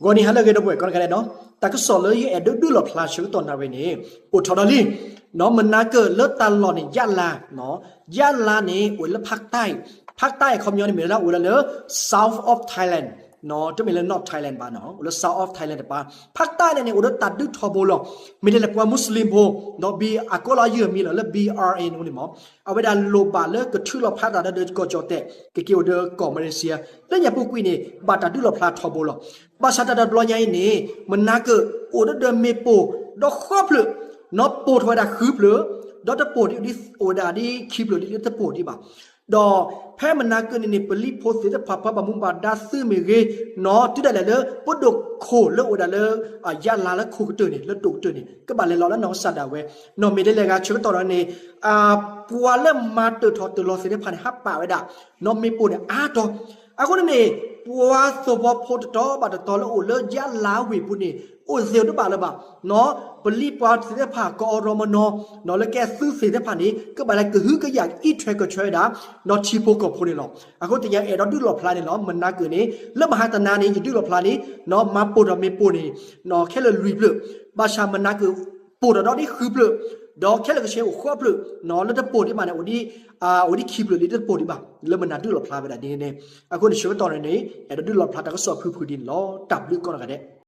ဂီၤနံၤဟါလၢအဂ့ၤ ဒီပုၢ်ဝဲၢ်ကိးဂၤဒဲးနီၤ, တၢ်ကစီၣ်လၢယအဲၣ်ဒိးဒုးလီၤဖျါဆၢကတီၢ်နၣ်ရံၣ်န့ၣ် အိၣ်ထီၣ်ဒီးလံ, နီၢ် မနၤကၢၣ်လၢတၢ်လီၢ်န့ၣ် ယၣ်လါ, ယၣ်လါန့ၣ် အိၣ်လၢ ภาคใต้, ภาคใต้ အခီပညီန့ၣ်မ့ၢ်ဝဲဒၣ်အိၣ်ဝဲဒၣ်လၢ south of Thailand, တမ့ၢ်လၢ North Thailand ဘၣ်နီၤ, အိၣ်လၢ south of Thailand တပၤ, ภาคใต้ န့ၣ်န့ၣ် အိၣ်ဒီးတၢ်ဒုးထီဘိလီၤ. မ့ၢ်ဒ်လဲၣ် ပှၤမူစလ့ၣ်ဖိ ဒီးဘံ အကိးလီၤယုၢ်အမံၤလီၤ လၢ ဘံဢါအ့ န့ၣ်မ့ၢ် အဝဲဒၣ်လိၣ်ဘၣ်လၢကထုးလီၤဖျါတၢ်ဒီးကီၢ်ကၠီၣ်တဲၣ် ကက့ၤအိၣ်ဒီးကီၢ်မလေးရှံယါ, လၢညါပူၤကွံာ်န့ၣ် ဘၣ်တၢ်ဒုးလီၤဖျါထီဘိလီၤ. ဘၣ်ဆၣ်တၢ်တဘျီညါအံၤန့ၣ် မနၤကၢၣ်အိၣ်ဒီးမ့ၣ်ပိၢ် ဒီးဃိးဖျၢၣ်, နီၢ် ပိၢ်ထီၣ်ဝဲဒၣ်ဃုဖျၢၣ်, ဒီးတပိၢ်ဒံး အိၣ်ဝဲဒၣ်ဒ်ခံဖျၢၣ်ဒ်တပိၢ်ဒံးဘၣ်. ဒီးဖဲမနၤကၢၣ်န့ၣ်န့ၣ် ပလံၤဖိသ့ၣ်တဖၣ် ပှၤဘၣ်မူဘၣ်ဒါသုးမ့ၢ်ဂ့ၤ, နီၢ် တုၤဒၣ်လဲာ်လၢ ပဒိၣ်ခိၣ်လၢအိၣ်ဝဲဒၣ်လၢ ယၣ်လါလၢခိၣ်ကတၢၢ်န့ၣ် လၢတိာ်ကတၢၢ်န့ၣ် ကဘၣ်လဲၤလီၤလၢနီၢ်ကစၢ်ဒၣ်ဝဲ, နီၢ် မ့ၢ်ဒ်လဲၣ်ဂ့ၤဆၢကတီၢ်န့ၣ် ပှၤလၢမၤတၢၢ်ထီၣ်တၢၢ်လီၤသ့ၣ်တဖၣ်န့ၣ် ဟးပာ်ဝဲဒၣ် နီၢ် မ့ၣ်ပိၢ်န့ၣ်အါတီၤ, အဃိန့ၣ်န့ၣ် ပှၤသဝီဖိတတီၤဘၣ်တတီၤလၢအိၣ်လၢယၣ်လါဝ့ၢ်ပူၤန့ၣ် အိၣ်သ့ၣ်တဘၣ်လၢၤဘၣ်, နီၢ် ပလံၤပှၤသ့ၣ်တဖၣ် ကအီၣ်ရီမနီၤ, နီၢ် လၢကဲသုးသ့ၣ်တဖၣ်န့ၣ် ကဘၣ်လဲၤကဟုကယာ်အံးထွဲကွံာ်ထွဲဝဲဒၣ် နီၢ်ထံဖိကီၢ်ဖိန့ၣ်လီၤ. အဃိတနံၤအံၤ အဲၣ်ဒိးဒုးလီၤဖျါန့ၣ်လီၤ မနၤကၢၣ်န့ၣ် လၢမဟါတနၤန့ၣ် ယဒုးလီၤဖျါန့ၣ် နီၢ် မၤပိၢ်ထီၣ်မ့ၣ်ပိၢ်န့ၣ် နီၢ် ခဲလၢာ်လွံၢ်ဖျၢၣ်, ဘၣ်ဆၣ်မနၤကၢၣ် ပိၢ်ထီၣ်ဒီးဒ်ဃုဖျၢၣ်, ဒီးခဲလၢာ်ကဆ့အိၣ်ဃိးဖျၢၣ်, နီၢ် လၢတပိၢ်ဒံးဘၣ်န့ၣ် အိၣ်ဒ် အိၣ်ဒ်ခံဖျၢၣ်လၢတပိၢ်ဒံးဘၣ် လၢမနၤဒုးလီၤဖျါဝဲဒၣ်ဒ်န့ၣ်, အဃိန့ၣ်ဆၢကတီၢ်န့ၣ်န့ၣ် အဲၣ်ဒိးဒုးလီၤဖျါတၢ်ကစီၣ်ဖုၣ်ဖုၣ်ဒ်န့ၣ်လီၤ. တၢ်ဘျုးကိးဂၤဒဲး